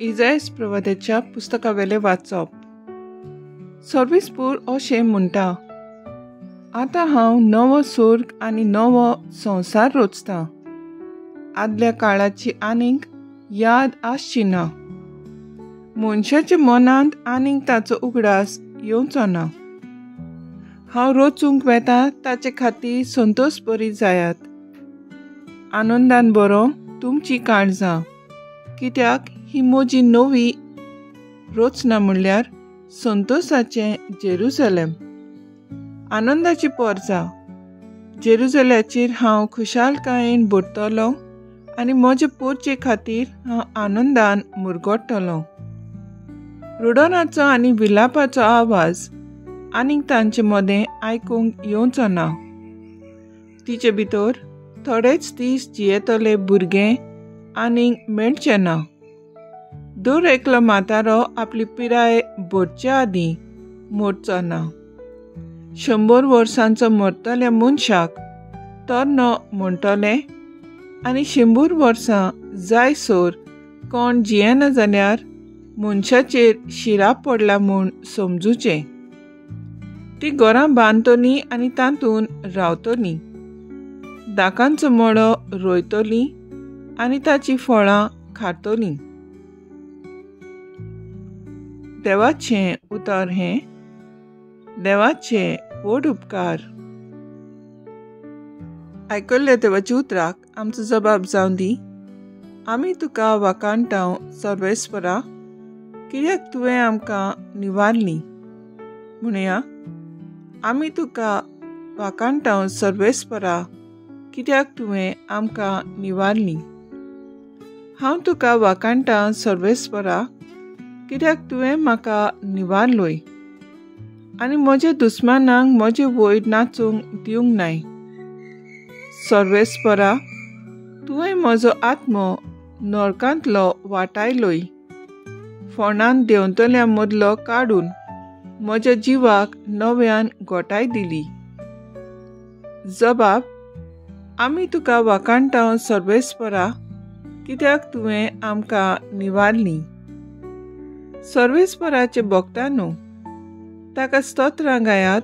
इजायस प्रवाद्याच्या पुस्तकावेले वाचप. सर्वेस्पूर अशें म्हणटा, आतां हांव नवो स्वर्ग आनी नवो संवसार रचतां. आदल्या काळाची आनीक याद आसची ना. मनशाच्या मनांत आनीक ताचो उगडास येवचो ना. हांव रचूंक वेता ताचे खातीर संतोश बरी जायात. आनंदान बरो तुमची काळजां, कित्याक ही म्हजी नवी रचना म्हणल्यार संतोषाचें जेरुजलेम, आनंदाची परजा. जेरुजल्याचेर हांव खुशालकायेन भरतलो आनी म्हजे पोरचे खातीर हांव आनंदान मुरगडटलो. रुडोनाचो आनी विलापाचो आवाज आनीक तांचे मदें आयकूंक येवचो ना. तिचे भितर थोडेच दीस जियेतले भुरगें आनीक मेळचें ना. दर एकलो म्हातारो आपली पिराय भरचे आदीं मरचो ना. 100 वर्सांचो मरतल्या मनशाक तरनो म्हणटले आनी 100 वर्सां जायसर कोण जियेना जाल्यार मनशाचेर शिराप पडला म्हूण समजुचें. ती घरां बांदतली आनी तातूंत रावतली, दाकांचो मळो रोयतली आनी ताची फळां खातली. देवाचें उतर हें. देवाचे व्हड उपकार. आयकल्ल्या देवाच्या उतराक आमचो जबाब जावं दी. आमी तुका वाखाणटांव सर्वेस्परा, कित्याक तुवें आमकां निवारली. म्हणया, आमी तुका वाखाणटांव सर्वेस्परा, कित्याक तुवें आमकां निवारली. हांव तुका वाखाणटां सर्वेस्परा, कित्याक तुवें म्हाका निवारलोय आनी म्हज्या दुस्मानांक म्हजे वयर नाचूंक दिवंक नाय. सर्वेस्परा, तुवें म्हजो आत्मो नरकांतलो वाटायलोय, फोंडांत देंवतल्या मदलो काडून म्हज्या जिवाक नव्यान गोटाय दिली. जबाब, आमी तुका वाखाणटांव सर्वेस्परा, कित्याक तुवें आमकां निवारली. सर्वेस्पराचे भक्तांनो, ताका स्तोत्रां गायात,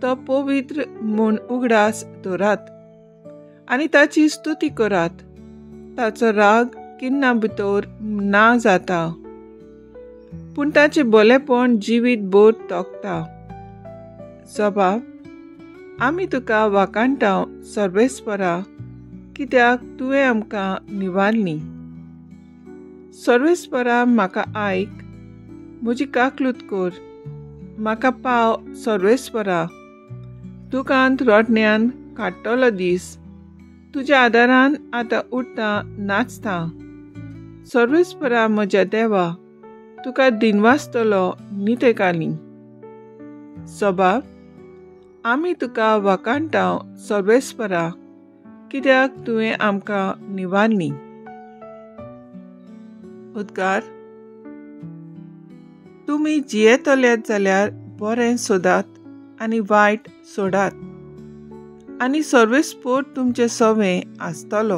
तो पवित्र म्हूण उगडास दवरात आनी ताची स्तुती करात. ताचो राग किन्ना भितर ना जाता, पूण ताचें बरेपण जिवीत भर तोखता. जबाब, आमी तुका वाखाणटांव सर्वेस्परा, कित्याक तुवें आमकां निवारली. सर्वेस्परा, म्हाका आयक, म्हजी काकलूत कर, म्हाका पाव सर्वेस्परा. दुकांत रडण्यान काडटलो दीस, तुज्या आदारान आतां उठता नाचता. सर्वेस्परा म्हज्या देवा, तुका दिनवासतलो नितेकाली. जबाब, आमी तुका वाखाणटांव सर्वेस्परा, कित्याक तुवें आमकां निवारली. उद्गार, तुमी जियेतल्यात जाल्यार बरें सोदात आनी वायट सोडात आनी सर्वेस्पोर तुमचें सवें आसतलो.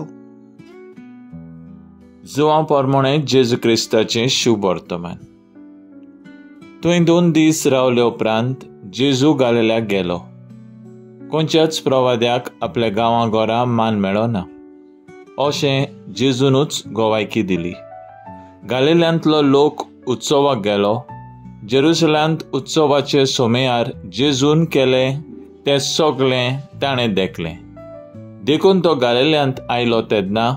जुवां परमणे जेजू क्रिस्ताचें शुभ वर्तमान. थंय 2 दीस रावले उपरांत जेजू गालिल्याक गेलो. खंयच्याच प्रवाद्याक आपल्या गांवां घरा मान मेळो ना अशें जेजूनूच गवायकी दिली. गालिल्यांतलो लोक उत्सवाक गेलो. जेरुसलेमांत उत्सवाचे सोमेयार जेजून केलें तें सगळें ताणें देखलें. देखून तो गालिल्यांत आयलो तेन्ना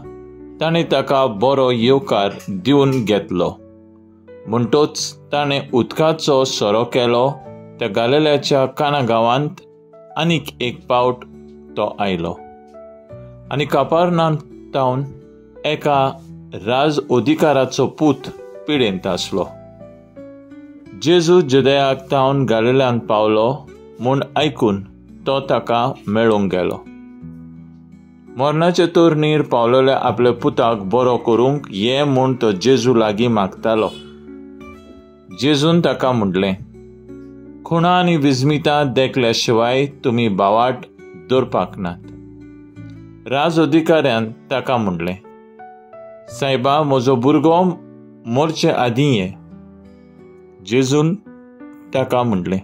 ताणें ताका बरो येवकार दिवन घेतलो. म्हणटोच ताणें उदकाचो सोरो केलो. त्या गालिल्याच्या काना गांवांत आनीक एक पावट तो आयलो आनी कापारनांतावन एका राज अधिकाराचो पूत पिडेंत आसलो. जेजू जुदयाक तावन गालिल्यांत पावलो म्हूण आयकून तो ताका मेळूंक गेलो. मरणाचे तरणीर पावलेल्या आपल्या पुताक बरो करूंक ये म्हूण तो जेजू लागीं मागतालो. जेजून ताका म्हणलें, खुणा आनी विस्मितां देखल्या शिवाय तुमी बावाट दवरपाक नात. राज अधिकाऱ्यान ताका म्हणलें, सायबा, म्हजो भुरगो मोरचे आदीं ये. जेजून ताका म्हणलें,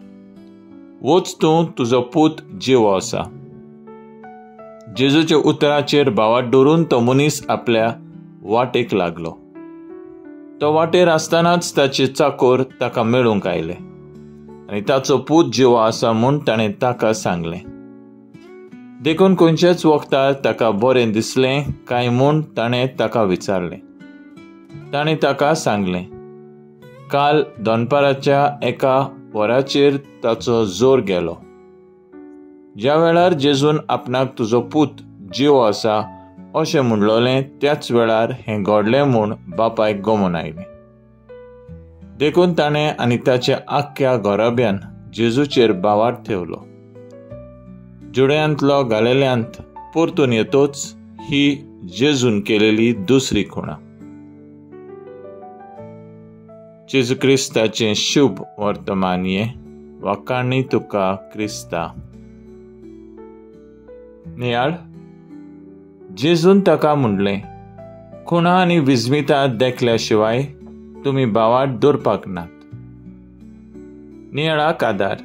वच तूं, तुजो पूत जिवो आसा. जेजूच्या उतराचेर भावार्थ दवरून तो मनीस आपल्या वाटेक लागलो. तो वाटेर आसतनाच ताचे चाकोर ताका मेळूंक आयले आनी ताचो पूत जिवो आसा म्हूण ताणें ताका सांगलें. देखून खंयच्याच वखदार ताका बरें दिसलें काय म्हूण ताणें ताका विचारलें. ताणें ताका सांगलें, काल दनपाराच्या एका वराचेर ताचो जोर गेलो. ज्या वेळार जेजून आपणाक तुजो पूत जिवो आसा अशें म्हणलोलें त्याच वेळार हें घडलें म्हूण बापायक गमोन आयलें. देखून ताणें आनी ताच्या आख्ख्या घराब्यान जेजूचेर भावार्थ ठेवलो. जुड्यांतलो गालेल्यांत परतून येतोच ही जेजून केलेली दुसरी खुणा. जेजू क्रिस्ताचें शुभ वर्तमान ये वाखाणी तुका क्रिस्ता. नियाळ. जेजून ताका म्हणलें, खुणा आनी विस्मिता देखल्या शिवाय तुमी भावार्थ दवरपाक नात. नियाळाक आदार.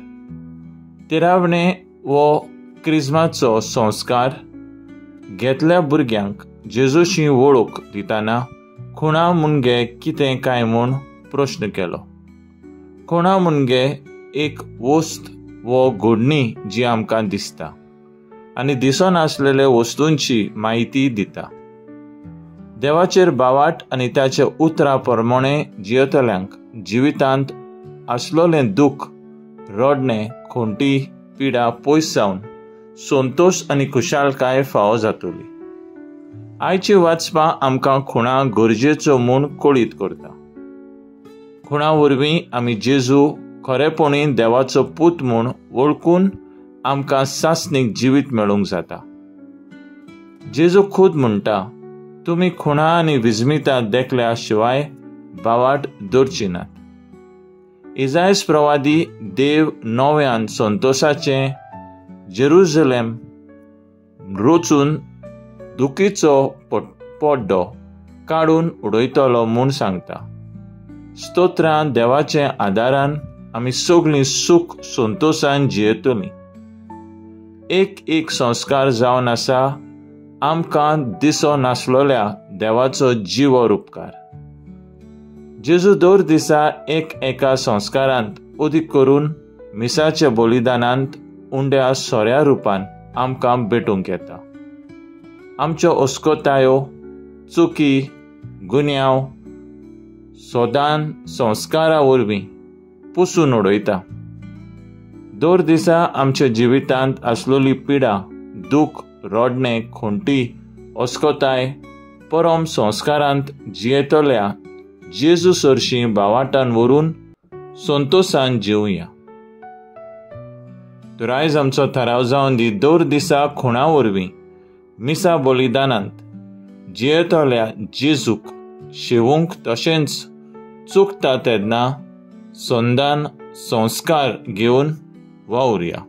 तेरावणे वो क्रिज्माचो संस्कार घेतल्या भुरग्यांक जेजूशी वळख दितना खुणा मुणगे कितें काय म्हूण प्रश्न केलो. खुणा मुणगे एक वस्त वो घडणी जी आमकां दिसता आनी दिसनासलेले वस्तूंची म्हायती दिता. देवाचेर भावार्थ आनी ताच्या उतरा प्रमाणे जियेतल्यांक जिवितांत आसलोलें दुख्ख, रडणें, खोंटी, पिडा पयस जावन संतोश आनी खुशालकाय फावो जातली. आयची वाचपां आमकां खुणा गरजेचो म्हूण कळीत करता. खुणा वरवीं आमी जेजू खरेपणी देवाचो पूत म्हूण वळखून आमकां सासणीक जिवीत मेळूंक जाता. जेजू खूद म्हणटा, तुमी खुणा आनी विस्मिता देखल्या शिवाय भावार्थ दवरची नात. इजायस प्रवादी देव नव्यान संतोशाचें जेरुजलेम रोचून दुखीचो पड्डो काडून उडयतलो म्हूण सांगता. स्तोत्रां देवाच्या आदारान आमी सगळीं सूख संतोशान जियेतलीं. एक एक संस्कार जावन आसा आमकां दिसो नासलोल्या देवाचो जिवो उपकार. जेजू दर दिसा एक एका संस्कारांत अदीक करून मिसाच्या बलिदानांत उंड्या सोऱ्या रुपान आमकां भेटूंक येता. आमच्यो अस्कोतायो, चुकी, गुन्यांव सोदान संस्कारा वरवीं पुसून उडयता. दर दिसा आमच्या जिवितांत आसलोली पिडा, दुख्ख, रडणें, खोंटी, अस्कोताय परम संस्कारांत जियेतल्या जेजू सरशीं भावार्तान व्हरून संतोशान जिवया. तर आयज आमचो थाराव जावन दी, दर दिसा खुणा वरवीं मिसा बलिदानांत जियेतल्या जेजूक शेवूंक तशेंच चुकता तेन्ना संदान संस्कार घेवन वावुरया.